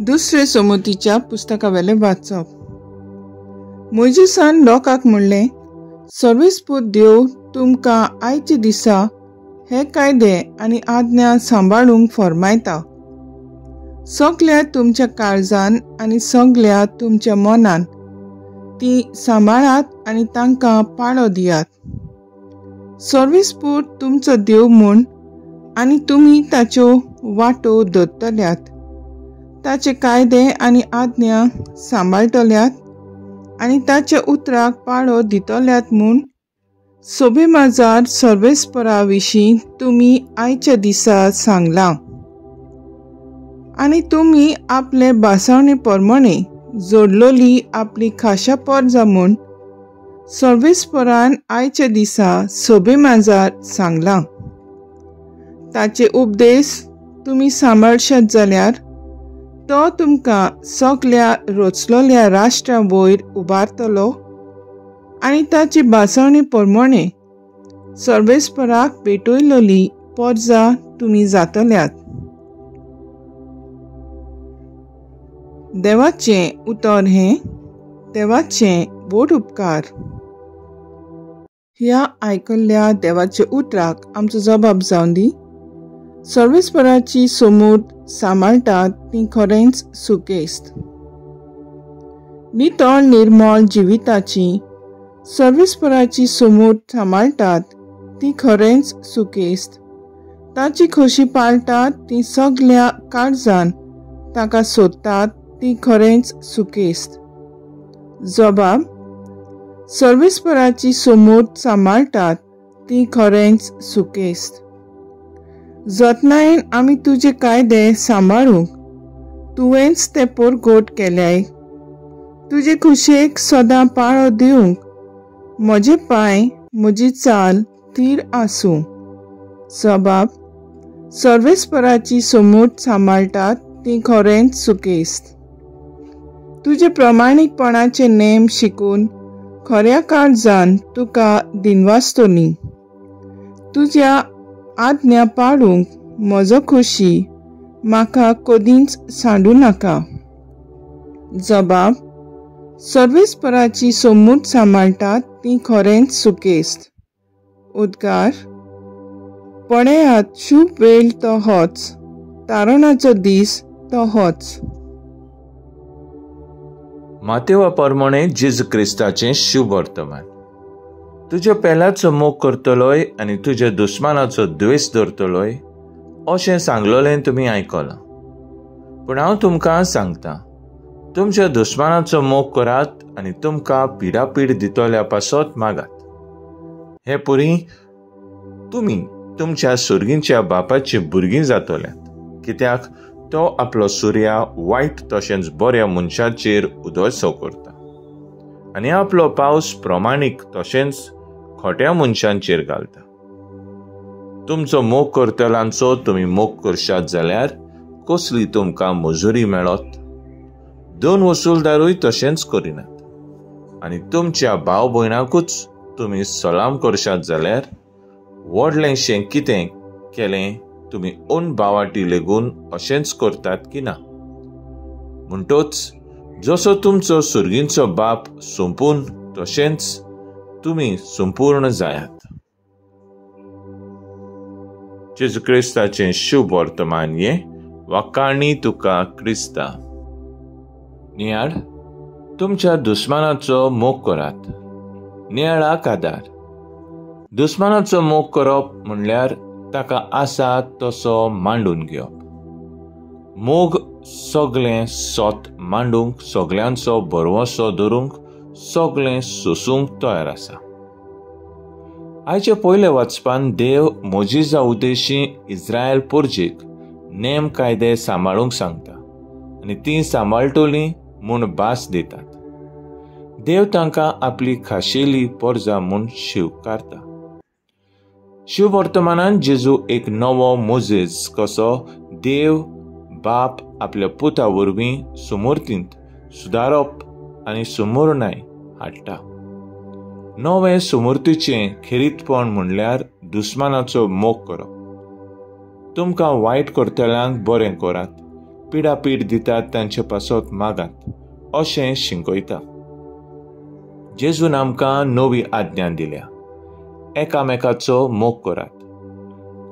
दुसरे समुतीच्या पुस्तकावेलें वाचप. मोयजेसान लोकांक म्हणलें, सर्वेस्पूत देव तुमकां आयच्या दिसा हे कायदे आनी आज्ञा सांबाळूंक फर्मायता. सगल्या तुमच्या काळजान आनी सगल्या तुमच्या मनान ती सांबाळात आनी तांकां पाळो दियात. सर्वेस्पूत तुमचो देव म्हूण आनी तुमी ताच्यो वाटो धरतल्यात, ताचे कायदे आनी आज्ञा सांबाळटल्यात आनी ताच्या उतराक पाळो दितल्यात म्हूण सोबे माजार सर्वेस्परा विशीं तुमी आयच्या दिसा सांगलां. आनी तुमी आपले भासावणे प्रमाणे जोडलोली आपली खाशा परजा म्हूण सर्वेस्परान आयच्या दिसा सोबे माजार सांगलां. ताचे उपदेश तुमी सांबाळशात जाल्यार तो तुमकां सगल्या रचलोल्या राष्ट्रा वयर उबारतलो आनी ताची भासावणी प्रमाणे सर्वेस्पराक पेटयलोली परजा तुमी जातल्यात. देवाचें उतर हें देवाचें व्हड उपकार. ह्या आयकल्ल्या देवाच्या उतराक आमचो जबाब जावन दी. सर्वेस्पराची समूर्त सांबाळटात ती खरेंच सुकेस्त. नितळ निर्मळ जिविताची सर्वेस्पराची समूर्त सांबाळटात ती खरेंच सुकेस्त. ताची खोशी पाळटात ती सगल्या काळजान ताका सोदतात ती खरेंच सुकेस्त. जबाब, सर्वेस्पराची समूर्त सांबाळटात ती खरेंच सुकेस्त. जतनायेन आमी तुजे कायदे सांबाळूंक तुवेंच ते परगट केल्याय. तुजे खुशयेक सदां पाळो दिवंक म्हजे पांय म्हजी चाल थीर आसूं. जबाब, सर्वेस्पराची समूर्त सांबाळटात ती खरेंच सुकेस्त. तुजे प्रमाणीकपणाचे नेम शिकून खऱ्या काळजान तुका दिनवासतली. तुज्या आज्ञा पाळूंक म्हजो खोशी म्हाका कदींच सांडू नाका. जबाब, सर्वेस्पराची समूर्त सांबाळटात ती खरेंच सुकेस्त. उद्गार, पळयात शुभ वेळ तो होच, तारणाचो दीस तो होच. मातेवा प्रमाणे जेजू क्रिस्ताचें शुभ वर्तमान. तुज्या पेल्याचो मोग करतलोय आनी तुज्या दुस्मानाचो द्वेश धरतलोय अशें सांगलोलें तुमी आयकलां. पूण हांव तुमकां सांगता, तुमच्या दुस्मानाचो मोग करात आनी तुमकां पिडापीड दितल्या पासत मागात. हे पुरी तुमी तुमच्या सुर्गींच्या बापाची भुरगीं जातल्यात, कित्याक तो आपलो सुर्या वायट तशेंच बऱ्या मनशाचेर उदयसो करता आनी आपलो पावस प्रमाणीक तशेंच खोट्या मनशांचेर घालता. तुमचो मोग करतल्यांचो तुमी मोग करशात जाल्यार कसली तुमकां मजुरी मेळत? दोन वसूलदारूय तशेंच करिनात. आनी तुमच्या भाव भयणाकूच तुमी सलाम करशात जाल्यार व्हडलेंशें कितें केलें तुमी ओन भावाटी लेगून अशेंच करतात की ना? म्हणटोच जसो तुमचो सुर्गींचो बाप सोंपून तशेंच तुमी संपूर्ण जायात. जेजू क्रिस्ताचें शुभ वर्तमान हें वाकाणी तुका क्रिस्ता. नियाळ, तुमच्या दुस्मानाचो मोग करात. नियाळाक आदार. दुस्मानाचो मोग करप म्हणल्यार ताका आसा तसो मांडून घेवप. मोग सगळें सत मांडूंक, सगळ्यांचो भरवंसो धरूंक, सगळें सोसूंक तयार आसा. आयच्या पयल्या वाचपान देव मोजिजा उद्देशी इस्रायल पोर्जेक नेम कायदे सांबाळूंक सांगता आनी तीं सांबाळटलीं म्हूण भास दितात. देव तांकां आपली खाशेली पोर्जा म्हूण स्विकारता. शिव वर्तमानान जेजू एक नवो मोजेज कसो देव बाप आपल्या पुता वरवीं सुमूर्तींत सुदारप आनी सुमूर्णाय हाडटा. नवें सुमूर्तीचें खेरीतपण म्हणल्यार दुस्मानाचो मोग करप. तुमकां वायट करतल्यांक बरें करात, पिडापीड दितात तांचे पासत मागात अशें शिकयता. जेजून आमकां नवी आज्ञा दिल्या, एकामेकाचो मोग करात.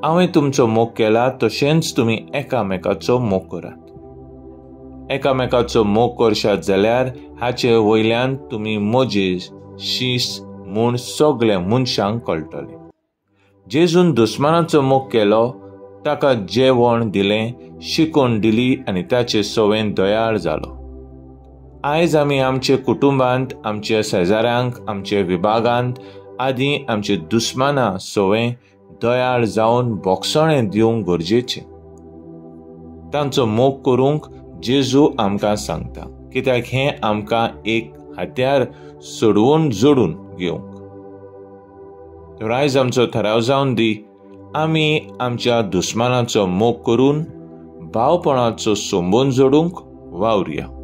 हांवें तुमचो मोग केला तशेंच तुमी एकामेकाचो मोग करात. एकामेकाचो मोग करशात जाल्यार हाचे वयल्यान तुमी म्हजे शीस म्हूण सगळ्या मनशांक कळटलें. जेजून दुस्मानाचो मोग केलो, ताका जेवण दिलें, शिकोवन दिली आनी ताचे सवेन दयाळ जालो. आयज आमी आमचे कुटुंबांत, आमच्या शेजाऱ्यांक, आमच्या विभागांत आदी आमचे दुस्माना सवें दयाळ जावन बोगसणें दिवंक गरजेचें. तांचो मोग करूंक जेजू आमकां सांगता, कित्याक हें आमकां एक हत्यार सोडवून जोडून घेवंक. तर आयज आमचो थाराव जावन दी, आमी आमच्या दुस्मानाचो मोग करून भावपणाचो संबंद जोडूंक वावरुया.